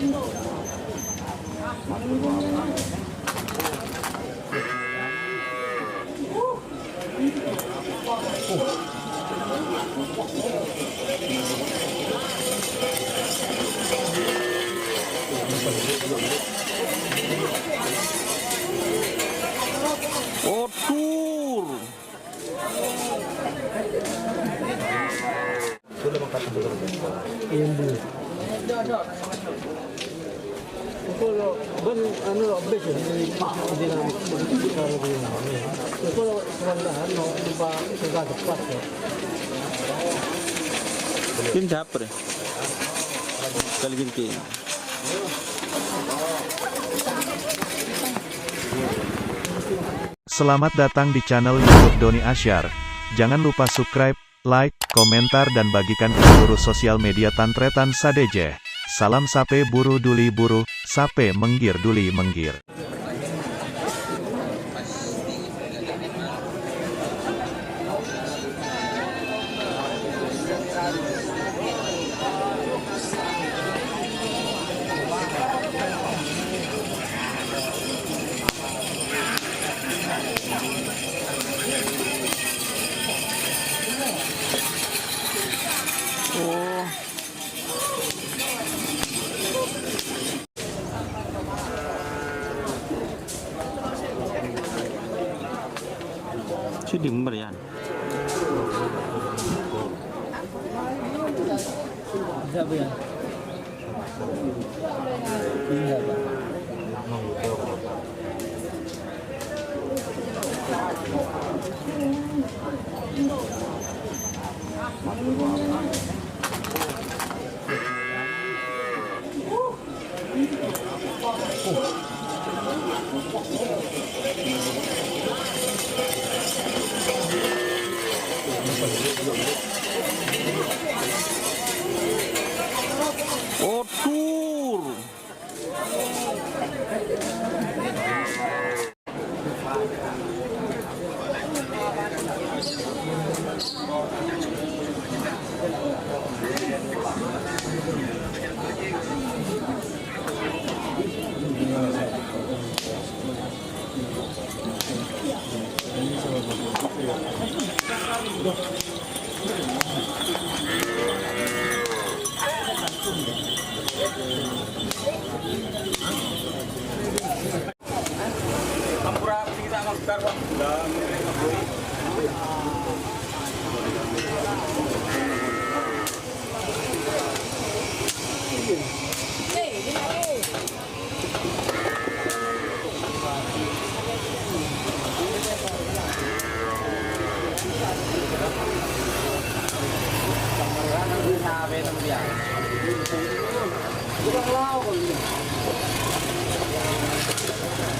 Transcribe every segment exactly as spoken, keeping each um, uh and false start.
Otur. Iya, Bu. Itu lo, ben, anu lo, bis ya, di, di, di, kalau di, itu lo, perlahan, lo, lupa, sudah cepat ya. Ini siapa deh? Kali gini. Selamat datang di channel YouTube Doni Asyar. Jangan lupa subscribe, like, komentar, dan bagikan ke seluruh sosial media tan-tarètan sadhâjâ. Salam sapè buru dhuli buru, sapè mèngghir dhuli mèngghir. Oh. Sè dimmer, Yan? Siapa, ya? Ini siapa? Otur.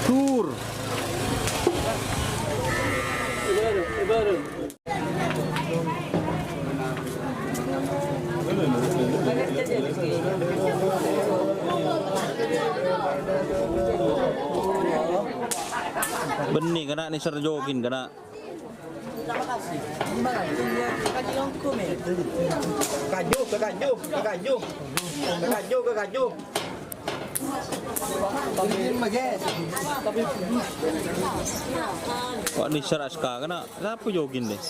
Tur. Bânnè, kana' nèser jogin, kana'. Kaju, ka kaju, ka kaju. Ka kaju, ka kaju. Wah, nèser aska kana'. Sapa jogin deh?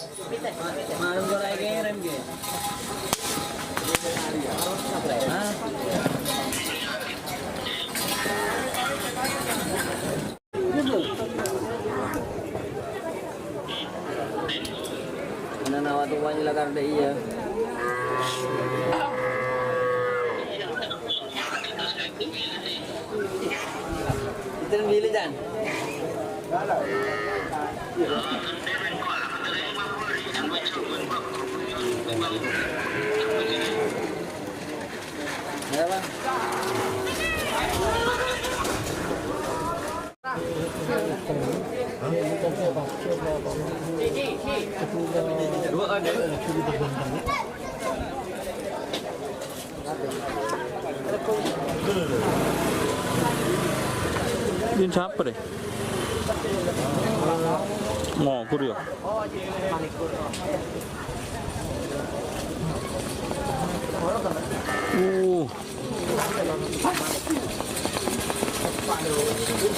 Ana' nawa tuwanya la karda iya. Iten bili, Jan. Berapa? Ini siapa deh? Ngokur ya? Uh. Din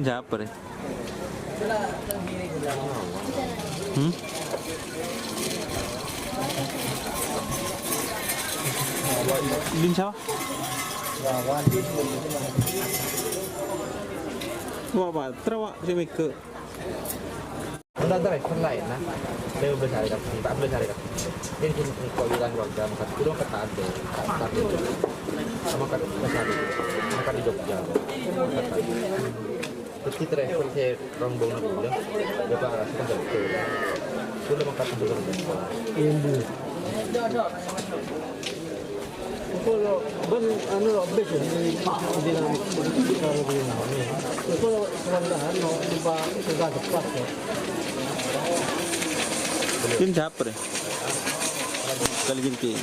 sapa, Re? Hmm? Din sapa? Wah, Pak, terus, Pak, si Mega. Enggak, enggak, lain, nah. Lima belas hari kan, empat belas hari kan. Jadi, sini, sini, kok bilang keluarga, makan, udah makan tak ada. Tak, tak ada. Sama kan, makan di, makan di Jogja. Makan tak ada. Terus kita repot, saya rombongan udah. Udah, Pak, sebentar. Udah makan sebentar. Iya, Bu. Engko' lo, bân, anu, lo, bis, ya, di, di, di, di, kalau di, di, engko' lo, mudah-mudahan, lo, jumpa, jumpa cepat, ya. Din sapa, Re? Kali gini.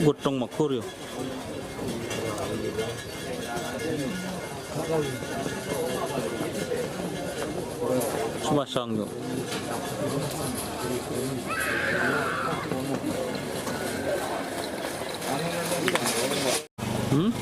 Gotong makur yo. Sepasang yo. Hmm?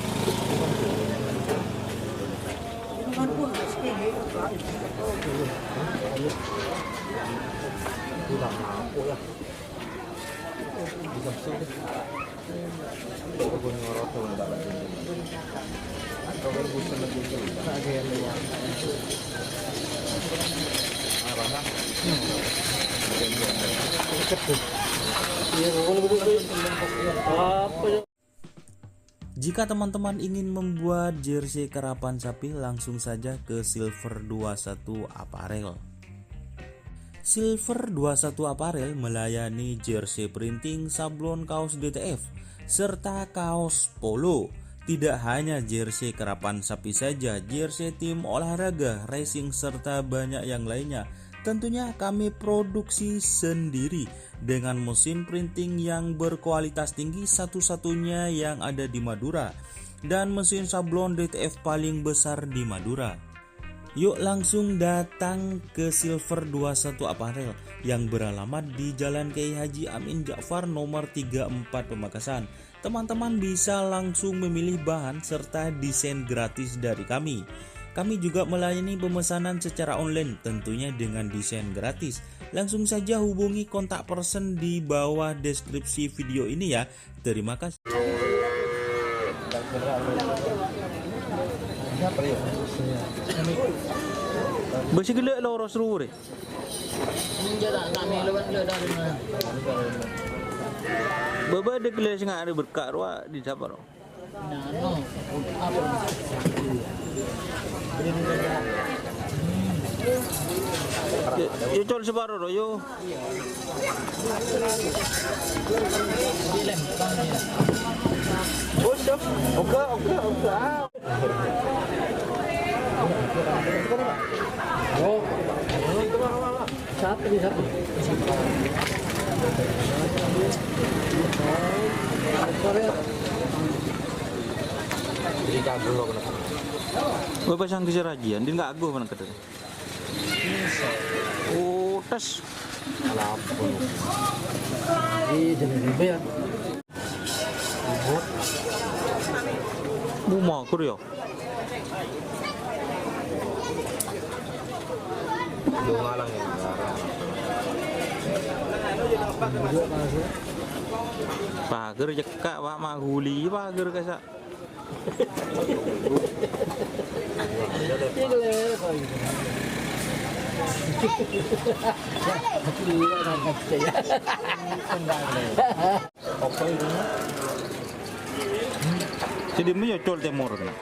Jika teman-teman ingin membuat jersey karapan sapi, langsung saja ke Silver dua satu Apparel. Silver dua satu Apparel melayani jersey printing, sablon kaos D T F, serta kaos polo. Tidak hanya jersey karapan sapi saja, jersey tim olahraga, racing, serta banyak yang lainnya. Tentunya kami produksi sendiri dengan mesin printing yang berkualitas tinggi, satu-satunya yang ada di Madura, dan mesin sablon D T F paling besar di Madura. Yuk langsung datang ke Silver dua satu Apparel yang beralamat di Jalan Kiai Haji Amin Ja'far nomor tiga empat Pamekasan. Teman-teman bisa langsung memilih bahan serta desain gratis dari kami. Kami juga melayani pemesanan secara online, tentunya dengan desain gratis. Langsung saja hubungi kontak person di bawah deskripsi video ini ya. Terima kasih. Bâ' sè ghellâ' loro sèrurè. Bâ' bâdâ ghellâ' sè ngarè berka' rowa di sapa rowa? Yo, yo, col separo, ro, yo. Oke, oke, oke. Satu nih, satu. Jadi kagum lo kenapa? Gue pasang di serajian, dia nggak aguh mana ketemu. Oh, tes. Alah, apa lu? Ih, jadi ribet ya. Ribut. Bu makur ya. Lu ngalang ya, ngalang. Pager cekak, Pak, maguli pager kasa. Jadi, me nyocol temor kena.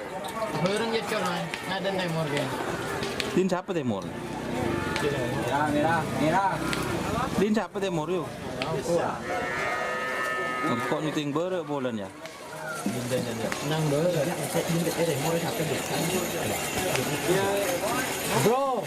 Bareng nyocol, man. Ngaden temor, kan. Din sapa temor? Din, sapa tèmor, yo? Engko' nyuting bârâ' polana, ya? Nang bârâ'. Bro.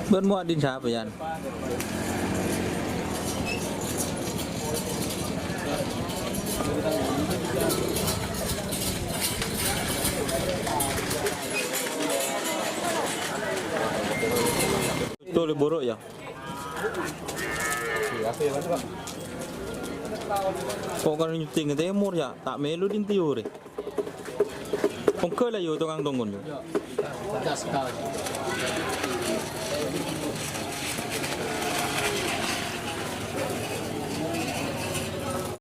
Bân mowa' din sapa, Yan? Tolè buru, ya. Kok kan nyuting tèmor, ya? Ta' mèlo din tèyorè. Ongghâ la, yo, tongkang tongon, yo.